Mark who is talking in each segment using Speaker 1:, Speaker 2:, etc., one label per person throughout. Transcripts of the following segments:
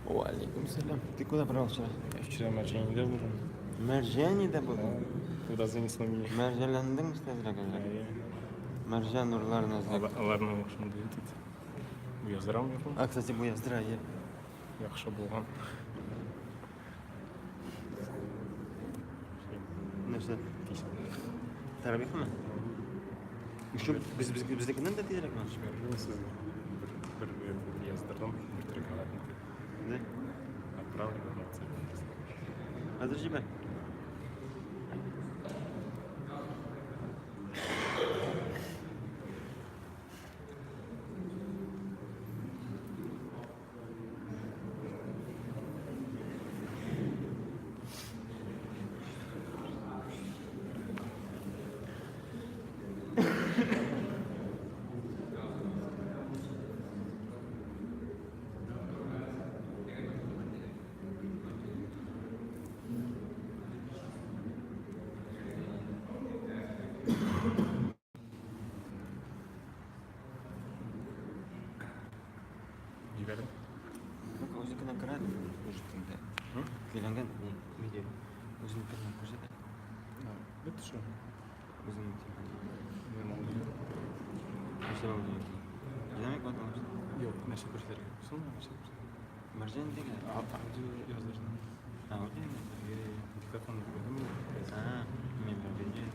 Speaker 1: Валикум салям.
Speaker 2: Ты куда провел вчера?
Speaker 1: Я вчера в Марджаниде был.
Speaker 2: Мәрҗәнидә булдың?
Speaker 1: Куда занесло меня?
Speaker 2: Мәрҗәләндең әзрәк әзрәк. Мәрҗән нурларын әзрәк.
Speaker 1: Аларның шундый итеп. Бу яздырам юкмы?
Speaker 2: А, кстати, бу яздыра, е.
Speaker 1: Яхшы булган.
Speaker 2: Нәрсә? Таравихмы? Еще без без безнекеннән дә тизрәкме?
Speaker 1: Җибәрдем сезгә. Бер бер яздырдым, бер төркемнәрне.
Speaker 2: Да.
Speaker 1: Отправлю в WhatsApp.
Speaker 2: Хәзер җибәр.
Speaker 1: Җибәрдем.
Speaker 2: Ну-ка, үзенекеннән керә әле. Уже тегендә. Көйләнгән ни, видео. Үзенекеннән күрсәт әле.
Speaker 1: Бетте шул.
Speaker 2: Үзеңнең телефоныңнан.
Speaker 1: Минем аудио.
Speaker 2: Нәрсә аудио? Динамик бар что?
Speaker 1: Юк, нәрсә күрсәтергә? Соң нәрсә күрсәтергә?
Speaker 2: Мәрҗән дигән.
Speaker 1: Аудио яздырдым.
Speaker 2: А, аудио?
Speaker 1: Диктофон куйдым.
Speaker 2: А, мин бер видео.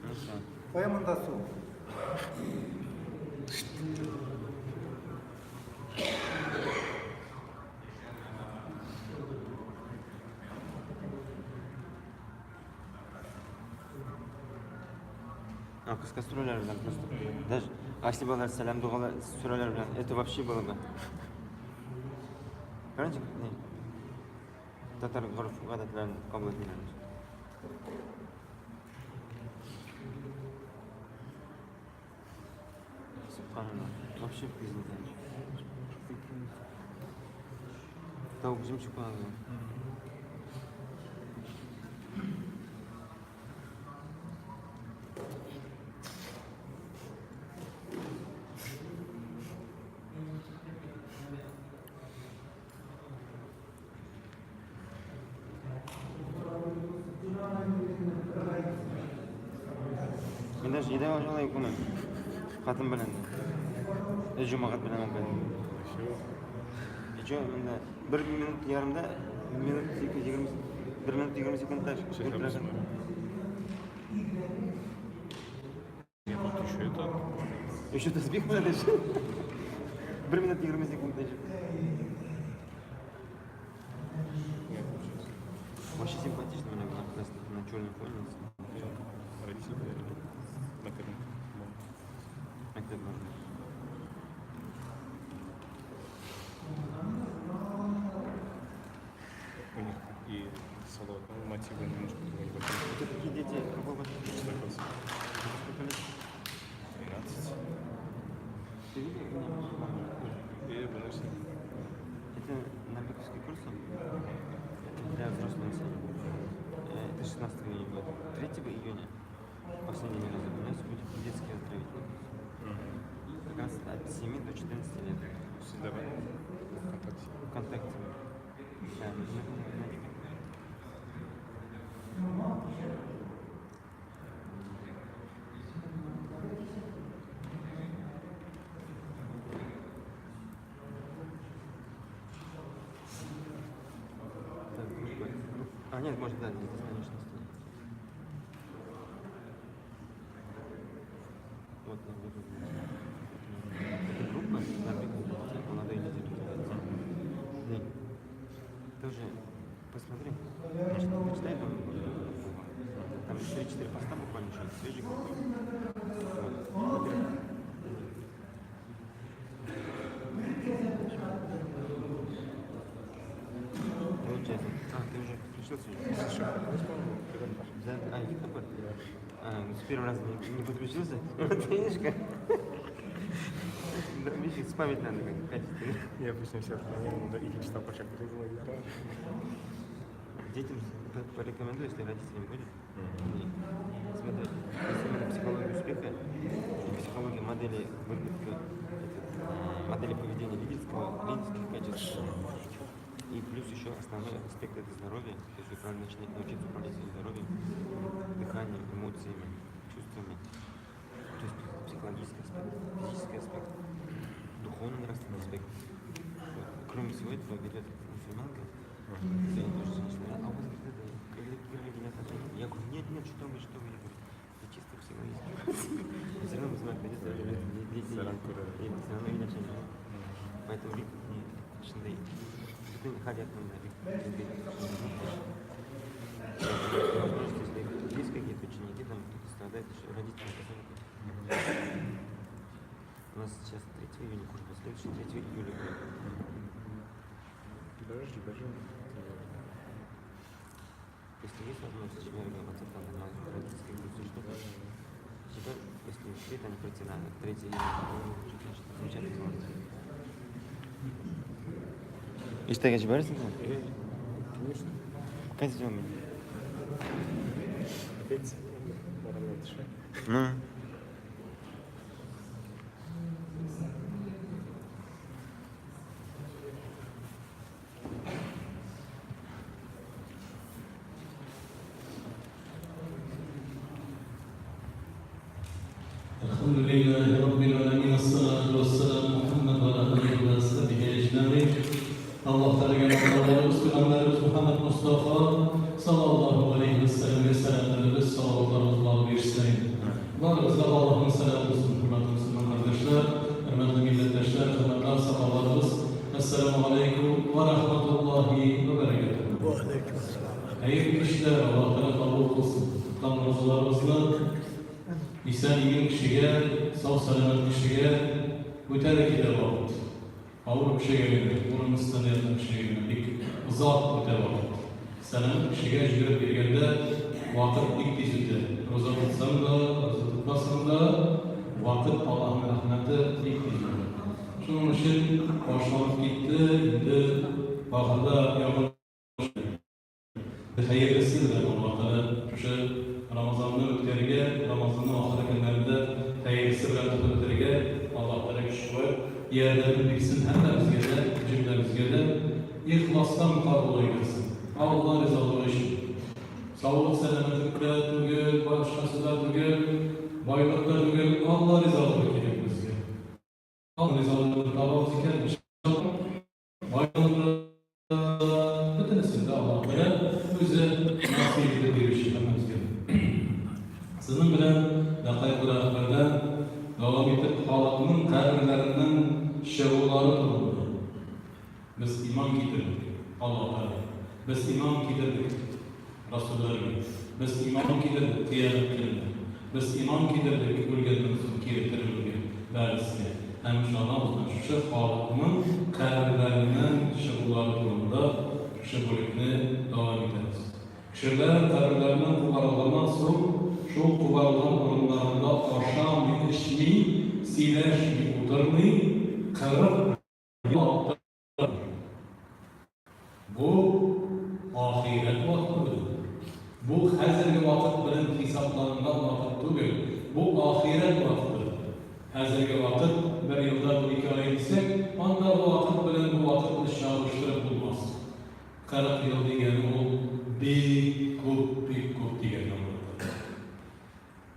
Speaker 2: Ну всё.
Speaker 3: Кая монда су?
Speaker 2: А, кыска сүрәләр белән просто. Даже, а если бы алар сәлам догалар сүрәләр белән, это вообще было бы. Короче, не. Татар гореф гадәтләрен кабул итмиләр. Субханаллах. Вообще бизнес. Тавык жемчуг куйган. Мин даже өйдә алай укымыйм. Хатын белән дә. Җомагат белән үк.
Speaker 1: Все.
Speaker 2: И чё, монда бер минут ярымда, минут 20, 1 минут 20 секундта.
Speaker 1: Сейчас я посмотрю. Я тут еще это.
Speaker 2: Еще тәсбих белән еще. 1 минут 20 секунд еще.
Speaker 1: Нет, сейчас.
Speaker 2: Вообще симпатично у меня была красная на черном фоне.
Speaker 1: Родители подарили. На первом.
Speaker 2: Мәктәп можно.
Speaker 1: У них и салат, ну, мотивы немножко другие.
Speaker 2: Это какие дети? Какой возраст?
Speaker 1: Шестой класс.
Speaker 2: Сколько лет?
Speaker 1: 13.
Speaker 2: Ты видел?
Speaker 1: И выносим.
Speaker 2: Это Норвеговский курс. Это для взрослого населения. Это 16 июня будет. 3 июня, последний раз, у нас будет детский оздоровительный курс. Как раз от 7 до 14 лет.
Speaker 1: Создавай ВКонтакте.
Speaker 2: ВКонтакте. Да, найди. Так, группа. А, нет, может, да, здесь, конечно, стоит. Вот, да, вот, вот, вот. Это группа Норвегия для детей, молодой лидер для детей. Не. Тоже посмотри, значит, почитай там, там 3-4 поста буквально еще, свежий группы. Вот. Во-первых, получается. А, ты уже подключился?
Speaker 1: Еще вопрос, по-моему, когда
Speaker 2: Да, а, видно? А, ну, с первого раза не подключился? Вот видишь как? Да, видишь, спамить надо как качественно.
Speaker 1: Я обычно все отклоняю, да, или читал по шагу, да.
Speaker 2: Детям порекомендую, если родителям будет. Не. Смотри, если именно психология успеха и психология модели выработки, модели поведения лидерского, лидерских качеств. И плюс еще основной аспект это здоровье, то есть вы правильно начинаете научиться управлять своим здоровьем, дыханием, эмоциями, чувствами. То есть психологический аспект, физический аспект, духовный нравственный аспект. Вот. Кроме всего этого ведет мусульманка, сегодня тоже женщина, а у вас, говорит, это религия отношения? Я говорю, нет, нет, что вы, что вы, я говорю, это чисто психологический. Все равно мусульманка ведет, дети, и все равно видят, что. Поэтому бик не шундай бөтен һәр яктан да бик возможность, если есть какие-то ученики, там кто-то страдает, еще родители посоветуют. У нас сейчас 3 июня курс, будет, следующий 3 июля будет.
Speaker 1: Подожди, подожди.
Speaker 2: Если есть возможность, человек WhatsApp там родительский курс, что-то. Теперь, если успеет, они прийти на 3 июня, то замечательно сделать. Иртәгә җибәрәсеңме?
Speaker 1: Конечно.
Speaker 2: Кайсы меня?
Speaker 1: Опять баранная.
Speaker 2: Ну.
Speaker 3: الحمد لله رب العالمين، الصلاة والسلام محمد وعلى آله وصحبه أجمعين. Alloh taologa hamdlarimiz, payg'ambarimiz Muhammad Mustafa sallallohu alayhi vasallamga salomlarimiz, salovatlarimiz borib erishsin. Barimizga Allohning salomi bo'lsin, hurmatli musulmon qardoshlar, hurmatli millatdoshlar, hurmatli sahobalarimiz. Assalomu alaykum va rahmatullohi va barakatuh.
Speaker 4: Va alaykum assalom.
Speaker 3: Xayrli ishlar Alloh taolo qabul qilsin. Tutgan ro'zalarimizni исән-имин кешегә, сау-сәламәт кешегә үтә дә китә вакыт. Авыру кешегә генә, урын өстендә яткан кешегә генә бик озак үтә вакыт. Сәламәт кешегә йөгереп йөргәндә вакыт бик тиз үтә. Роза тотсаң да, роза тотмасаң да, вакыт Аллаһның рәхмәте бик тиз үтә. Шуның өчен башланып китте, инде ахырда якын хәерлесе белән Аллаһ Тәгалә шушы Рамазанны үткәрергә, Рамазанның ахыргы көннәрендә хәерлесе белән тотып үтәргә Аллаһ Тәгалә көч куәт, ярдәмен бирсен һәммәбезгә дә, җөмләбезгә дә ихластан кабул әйләсен. Алла ризалыгы өчен. Саулык, сәламәтлек тә түгел, башкасы да түгел, байлык та түгел, Алла ризалыгы кирәк безгә. Ризалыгын табабыз икән, иншалла, байлыгы бөтенесен дә Аллаһ Тәгалә үзе насыйп итеп бирүче һәммәбезгә. Сезнең белән дәкыйклар әхбәрдән дәвам итеп халыкның каберләреннән чыгулары турында. Без иман китердек Аллаһ Тәгаләгә. Без иман китердек Расулләргә. Без иман китердек Кыямәт көненә. Без иман китердек үлгәннән соң кире терелүгә, бәгъскә. Һәм ышанабыз менә шушы халыкның каберләреннән чыгулары турында шушы бүлекне дәвам итәбез. Кешеләр каберләреннән кубарылганнан соң, шул кубарылган урыннарында ашамый, эчми, сөйләшми, утырмый, 40 ел. Бу ахирәт вакыты белән. Бу хәзерге вакыт белән хисапланган вакыт түгел. Бу ахирәт вакыты. Хәзерге вакыт бер елда 12 ай дисәк, андагы вакыт белән бу вакытны чагыштырып булмас. 40 ел дигәне ул бик күп, бик күп дигәнне аңлата.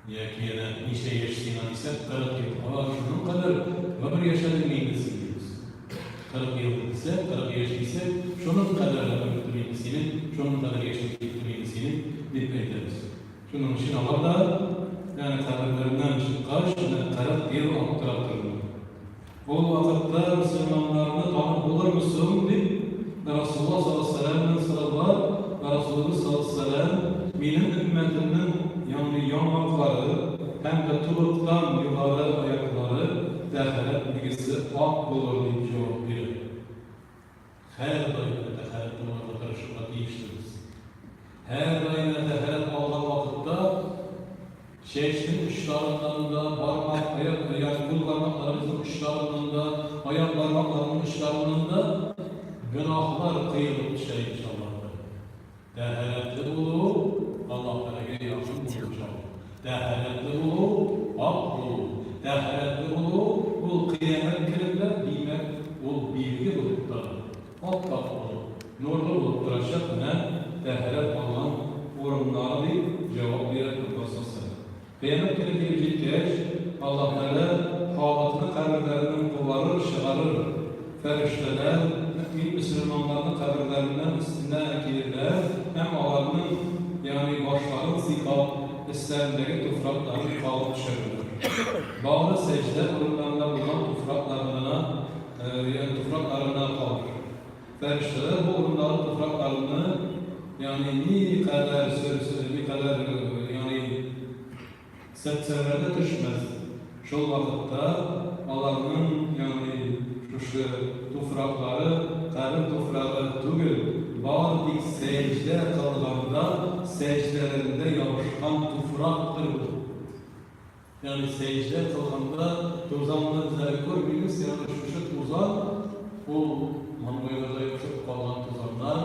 Speaker 3: Яки янә ничә яшь сиңа дисәк, 40 ел. А, шуның кадәр гомер яшәдеңме инде син, дибез. 40 ел дисәк, 40 яшь дисәк, шуның кадәр гомер үтте инде синең, шуның кадәр яшең җитте инде синең, дип әйтәбез. Шуның өчен алар да, ягъни каберләреннән чыккач, менә 40 ел аптырап тордылар. Ул вакытта мөселманнарны танып булырмы соң? дип, Расулулла саллаллаһу галәйһи ва сәлләмнән сорадылар. Расулыбыз саллаллаһу галәйһи ва сәлләм, Минем өммәтемнең, ягъни яңаклары һәм дә тубыктан югары аяклары тәһарәт билгесе ак булыр, дип җавап бирә. Һәрдаим дә тәһарәтле булырга тырышырга тиешлебез. Һәрдаим дә тәһарәт алган вакытта чәчнең очларыннан да, бармак, аяк, ягъни кул бармакларыбызның очларыннан да, аяк бармакларының очларыннан да гөнаһлар коелып төшә, иншаллаһ. Тәһарәтле булу, Аллаһ Тәгаләгә якын булу чагы. Тәһарәтле булу, пакь булу. Тәһарәтле булу, ул Кыямәт көнендә, димәк, ул билге булып тора. Ап-ак булып, нурлы булып торачак менә тәһарәт алган урыннары, дип җавап бирә Пәйгамбәр. Кыямәт көне килеп җиткәч, Аллаһ Тәгалә халыкны каберләреннән кубарыр, чыгарыр. Фәрештәләр мөэмин-мөселманнарны каберләреннән өстенә килерләр һәм аларның, ягъни башларын сыйпап, өсләрендәге туфракларын кагып төшерерләр. Бары сәҗдә урыннарында булган туфракларны гына, ягъни туфраклары гына калыр. Фәрештәләр бу урындагы туфракларны, ягъни никадәр сөрсә, никадәр, ягъни сөртсәләр дә төшмәс. Шул вакытта аларның, ягъни шушы туфраклары кабер туфрагы түгел, бары тик сәҗдә кылганда сәҗдәләрендә ябышкан туфрактыр бу. Ягъни сәҗдә кылганда тузанны без әле күрмибез, ягъни шушы тузан, ул маңгайларда ябышып калган тузаннар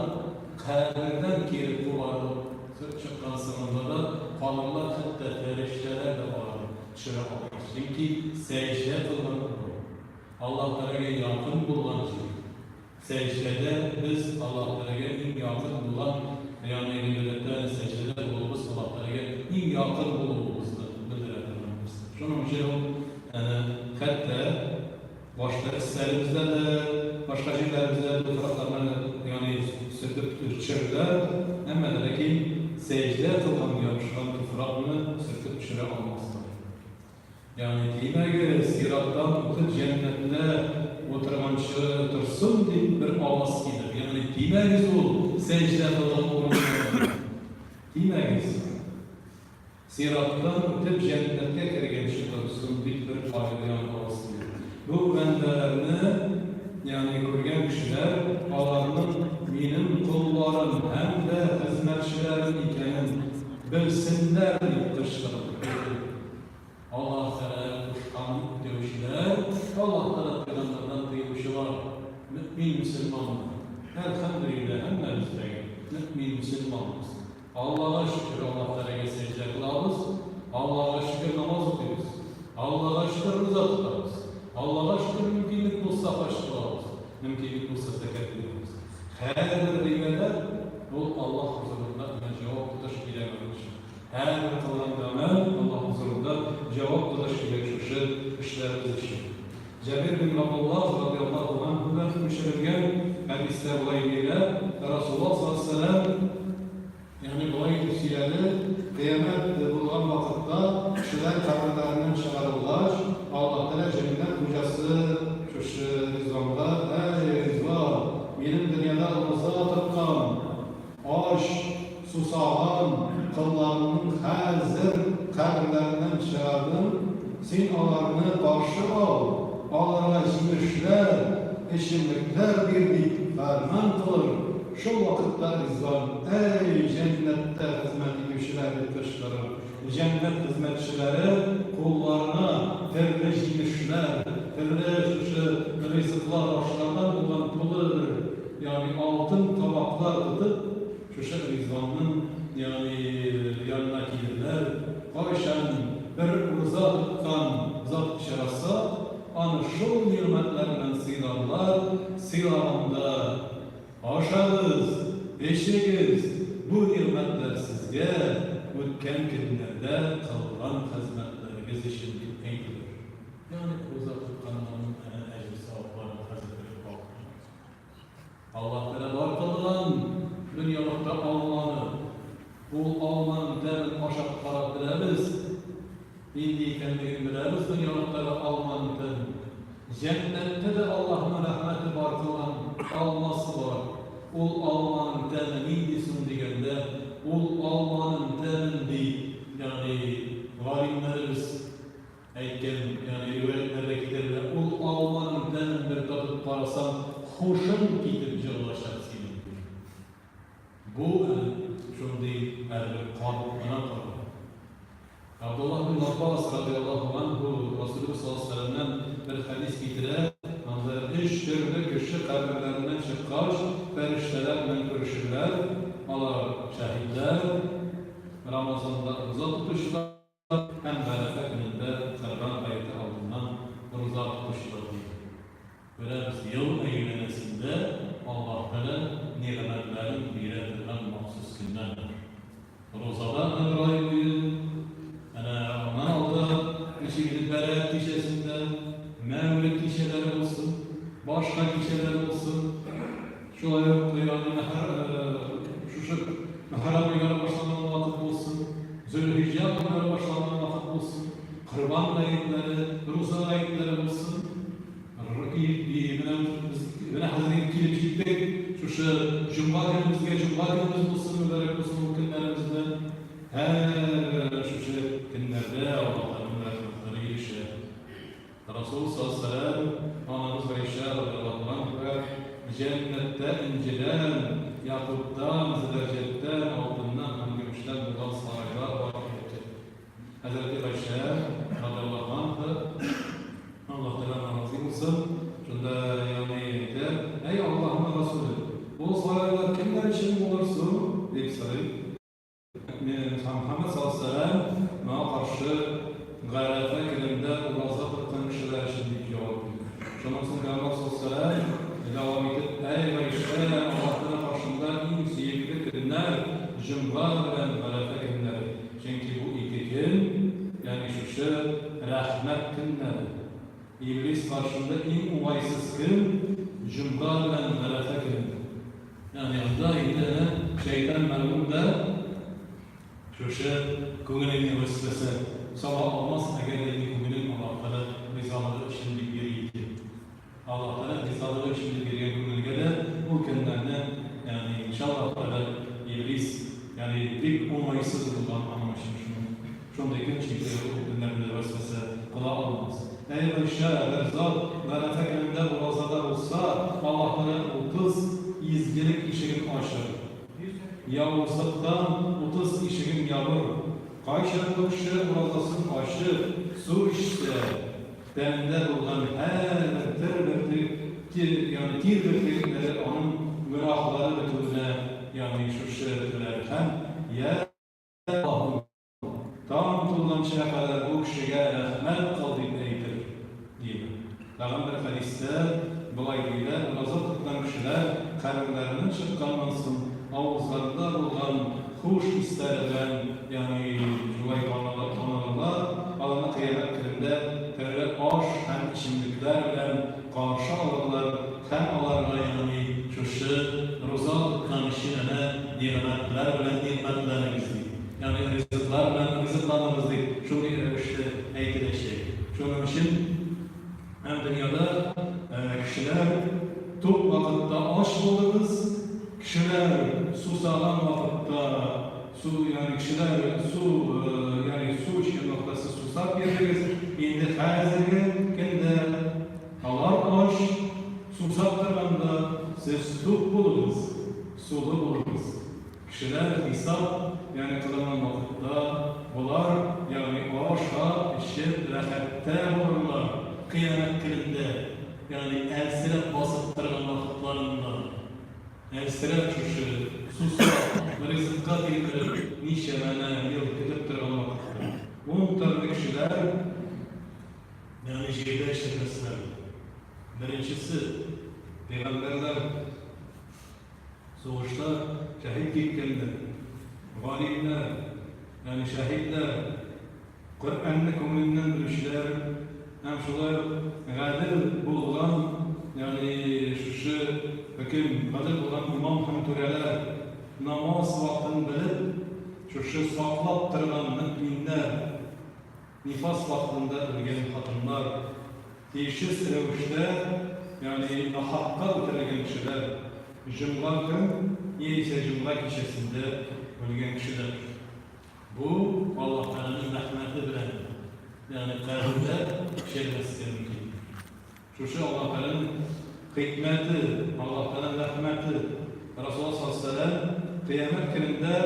Speaker 3: кабердән кире кубарылып чыккан соңында да калырлар, хәтта фәрештәләр дә аларны төшерә алмас. Чөнки сәҗдә кылган урын, Аллаһ Тәгаләгә якын булган җир. Сәҗдәдә без Аллаһ Тәгаләгә иң якын булган, ягъни гыйбадәттә, сәҗдәдә булуыбыз Аллаһ Тәгаләгә иң якын булуыбызны белдерә торган нәрсә. Шуның өчен ул әнә хәтта башта өсләребездә дә, башка җирләребездә дә туфракларны, ягъни сөртеп төшерделәр, әмма дә ләкин сәҗдә кылган ябышкан туфракны сөртеп төшерә алмаслар. Ягъни тимәгез, зираттан үтеп җәннәттә утырганчы торсын дип бер аваз килер. Ягъни тимәгез ул сәҗдә кылган урыннарына. Тимәгез. Зираттан үтеп җәннәткә кергәнче торсын дип бер кайгыян аваз килер. Бу бәндәләрне, ягъни күргән кешеләр, аларның минем колларым һәм дә хезмәтчеләрем икәнен белсеннәр дип кычкырып әйтте. Аллаһ Тәгалә кушканны үтәүчеләр, Аллаһ Тәгалә тыйганнардан тыелучылар, мөэмин-мөселманнар. Әлхәмдүлилләһ, һәммәбез дә мөэмин-мөселманбыз. Аллага шөкер, Аллаһ Тәгаләгә сәҗдә кылабыз, Аллага шөкер, намаз укыйбыз, Аллага шөкер, руза тотабыз, Аллага шөкер, мөмкинлек булса, хаҗ кылабыз, мөмкинлек булса, зәкят бирәбез. Һәрбер гыйбадәт ул Аллаһ хозурында менә җавап тотыш килә аның өчен. Һәрбер кылган гамәл Аллаһ хозурында җавап тотыш килә шушы эшләребез өчен. Җәбир бин Габдуллаһ радияллаһу анһудан күчерелгән хәдистә болай диелә, Расулуллаһ саллаллаһу алейһи ва сәлләм ягъни болай итеп сөйләде, Кыямәт булган вакытта кешеләр каберләреннән чыгарылгач, Аллаһ Тәгалә җәннәт хуҗасы шушы Ризванга, Әй, Ризван, минем дөньяда ураза тоткан, ач, сусаган колларымның хәзер каберләреннән чыгардың, син аларны каршы ал, аларга җимешләр, эчемлекләр бир, дип фәрман кылыр. Шул вакытта Ризван, Әй, җәннәттә хезмәт итүчеләр! дип кычкырыр. Җәннәт хезмәтчеләре кулларына төрле җимешләр, төрле шушы ризыклар, ашлардан булган тулы бер, ягъни алтын табаклар тотып, шушы Ризванның, ягъни янына килерләр. Кайчан бер ураза тоткан зат очраса, аны шул нигъмәтләр белән сыйларлар, сыйлаганда, Ашагыз, эчегез, бу нигъмәтләр сезгә үткән көннәрдә кылган хезмәтләрегез өчен дип әйтелер. Ягъни ураза тотканнарның әнә әҗер-савапларын хәзер белеп алдык. Аллаһ Тәгалә бар кылган дөньялыкта алманы, ул алманың тәмен ашап карап беләбез. Нинди икәнлеген беләбез дөньялыктагы алманың тәмен. Җәннәттә дә Аллаһның рәхмәте бар кылган алмасы бар. Ул алманың тәме нинди соң дигәндә, ул алманың тәмен ди, ягъни галимнәребез әйткән, ягъни риваятьләрдә китерелә, ул алманың тәмен бер татып карасаң, хушың китеп җыгылачак синең, ди. Бу әле шундый һәрбер кат кына тора. Габдуллаһ бин Габбас радияллаһу анһу Расулебез саллаллаһу алейһи ва сәлләмнән бер хәдис китерә, анда өч төрле кеше каберләреннән чыккач, фәрештәләр белән күрешерләр, алар шәһидләр, Рамазанда ураза тотучылар һәм Гарәфә көнендә Корбан гаете алдыннан ураза тотучылар, ди. Беләбез, ел әйләнәсендә Аллаһ Тәгалә нигъмәтләрен бирә торган махсус көннәр бар. Розада бер ай буе, әнә аннан алда ничек инде Бәрәт кичәсендә, Мәүлид кичәләре булсын, башка кичәләр булсын, шулай ук ягъни шушы Мөхәррәм айлары башланган вакыт булсын, Зөлхиҗҗә айлары башланган вакыт булсын, Корбан гаетләре, Руза гаетләре булсын. Менә без менә хәзер инде килеп җиттек. Шушы җомга көнебезгә, җомга көнебез булсын, мөбарәк булсын ул көннәребезне. Һәрбер шушы көннәрдә Аллаһның рәхмәтләре ирешә. Расул саллаллаһу алейһи ва сәлләм анабыз Гайшә радияллаһу анһа җәннәттә инҗедән, якуттан, зөбәрҗәттән, алтыннан һәм көмештән булган сарайлар бар дип әйтте. Хәзрәти Гайшә, радияллаһу анһа, Аллаһ Тәгалә аннан разый булсын, шунда ягъни әйтә, Әй Аллаһның Расуле, ул сарайлар кемнәр өчен булыр соң? дип сорый. Мөхәммәд саллаллаһу алейһи ва сәлләм моңа каршы Гарәфә көнендә ураза тоткан кешеләр өчен дип җавап бирә. Шуннан соң Пәйгамбәр саллаллаһу алейһи ва сәлләм дәвам итеп, Әй Гайшә, Аллаһ Тәгалә каршында иң сөекле көннәр, җомга белән Гарәфә көннәре. Чөнки бу ике көн, ягъни шушы рәхмәт көннәре, Иблис каршында иң уңайсыз көн, җомга белән Гарәфә көне. Ягъни анда инде әнә шәйтан мәлгунь да шушы күңелеңне вәсвәсә сала алмас, әгәр дә инде күңелең Аллаһ Тәгалә ризалыгы өчен дип йөри икән. Аллаһ Тәгалә ризалыгы өчен дип биргән күңелгә дә ул көннәрне, ягъни иншаллаһ Тәгалә, Иблис, ягъни бик уңайсыз булган аның өчен шуның шундый көн, чөнки ул көннәрдә дә вәсвәсә кыла алмас. Әй Гайшә, бер зат Гарәфә көнендә уразада булса, Аллаһ Тәгалә 30 изгелек ишеген ачыр. Явызлыктан 30 ишеген ябыр. Кайчан бу кеше уразасын ачып, су эчсә, Тәнендә булган һәрбер тер бөртек, тир, ягъни тир бөртекләре аның гөнаһлары бетүенә, ягъни шушы бетүләр һәм, Йә Аллаһым, таң тулганчыга кадәр бу кешегә рәхмәт кыл, дип әйтер, диелә. Тагын бер хәдистә болай диелә, Ураза тоткан кешеләр каберләреннән чыкканнан соң авызларында булган хуш исләре белән, ягъни шулай танылырлар, аларны кыямәт көнендә төрле аш һәм эчемлекләр. нигъмәтләр белән каршы алырлар һәм аларга, ягъни шушы руза тоткан өчен әнә нигъмәтләр белән нигъмәтләнегез дип, ягъни ризыклар белән ризыкланыгыз дип шундый рәвештә әйтеләчәк. Шуның өчен һәм дөньяда кешеләр тук вакытта ач булдыгыз, кешеләр сусаган вакытта су, ягъни кешеләр су, ягъни су эчкән вакытта сез сусап йөрдегез, инде хәзерге көндә алар ач, сусап торганда сез тук булыгыз, сулы булыгыз. Кешеләр хисап, ягъни кылынган вакытта, болар, ягъни ашап, эчеп, рәхәттә булырлар, кыямәт көнендә, ягъни әлсерәп басып торган вакытларында, әлсерәп шушы, сусап, ризыкка тилмереп, ничәмәнә ел көтеп торган вакытта, ун төрле кешеләр, ягъни җирдә эшләмәсләр. Беренчесе, пәйгамбәрләр. Сугышта шәһит киткәннәр, галимнәр, ягъни шәһитләр, Коръәнне күңеленнән белүчеләр һәм шулай ук гадел булган, ягъни шушы хөкем, гадел булган имам һәм түрәләр, намаз вакытын белеп, шушы саклап торган мөэминнәр, Нифас вакытында үлгән хатыннар, тиешсез рәвештә, ягъни нахакка үтерелгән кешеләр, җомга көн яисә җомга кичәсендә үлгән кешеләр. Бу Аллаһ Тәгаләнең рәхмәте белән, ягъни кабердә черемәскә мөмкин. Шушы Аллаһ Тәгаләнең хикмәте, Аллаһ Тәгаләнең рәхмәте. Расулуллаһ саллаллаһу галәйһи ва сәлләм кыямәт көнендә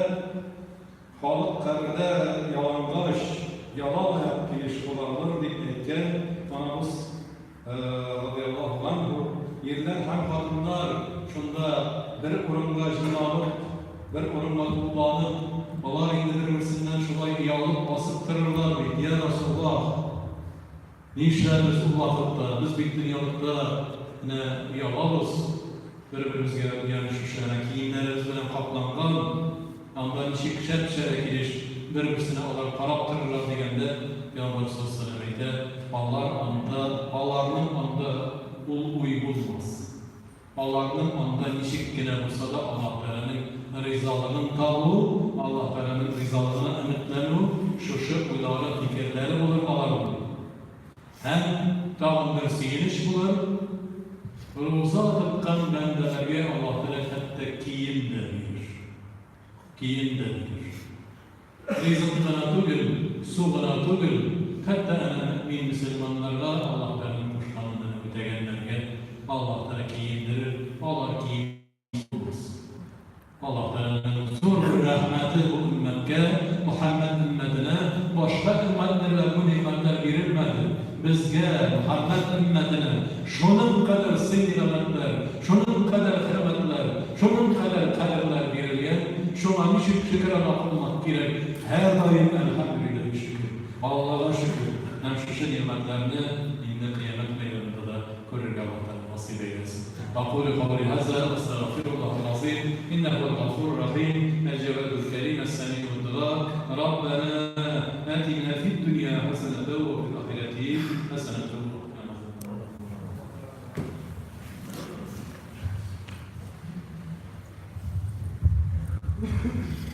Speaker 3: Халык кабердә ялангач, ялан аяк килеш кулланылыр, дип әйткән анабыз радиаллаһу ганһу. Ирләр һәм хатыннар шунда бер урынга җыйналып, бер урынга тупланып, алар инде бер-берсеннән шулай оялып басып торырлар бит, йә Расуллаһ! Нишләрбез ул вакытта? Без бит дөньялыкта менә оялабыз, бер-беребезгә ягъни шушы әнә киемнәребез белән капланган, анда ничек шәп-шәрә килеш бер-берсенә алар карап торырлар дигәндә, Пәйгамбәр саллаллаһу галәйһи вә сәлләм әйтә, алар анда, аларның анда ул уй булмас. Аларның анда ничек кенә булса да Аллаһ Тәгаләнең ризалыгын табу, Аллаһ Тәгаләнең ризалыгына өметләнү, шушы уйлары, фикерләре булыр аларның. Һәм тагын бер сөенеч булыр, руза тоткан бәндәләргә Аллаһ Тәгалә хәтта кием дә бирер. Кием дә бирер. Ризык кына түгел, су гына түгел, хәтта әнә мөэмин мөселманнарга Аллаһ Тәгаләнең кушканын әнә үтәгәннәргә Аллаһ Тәгалә киендерер, алар киемсез булмас. Аллаһ Тәгаләнең зур бер рәхмәте бу өммәткә, Мөхәммәд өммәтенә, башка өммәтләргә бу нигъмәтләр бирелмәде, безгә, Мөхәммәд өммәтенә, шуның кадәр сый-нигъмәтләр, шуның кадәр хөрмәтләр, Шуның кадәр кадерләр бирелгән, шуңа ничек шөкерана кылмак кирәк, һәрдаим әлхәмдүлилләһи шөкер, Аллага шөкер, һәм шушы нигъмәтләрне инде кыямәт мәйданында да күрергә Аллаһ Тәгалә насыйп әйләсен. Акулю каули һаза, астагфируллаһил газыйм, иннәһу һуәл гафуру рахим, әл-җәвадул кәрим, әс-сәмиуд дуа, Раббәнә атина фид-дөнья хәсәнәтәү вә фил ахирәти хәсәнәтәү вә кина газабән нар.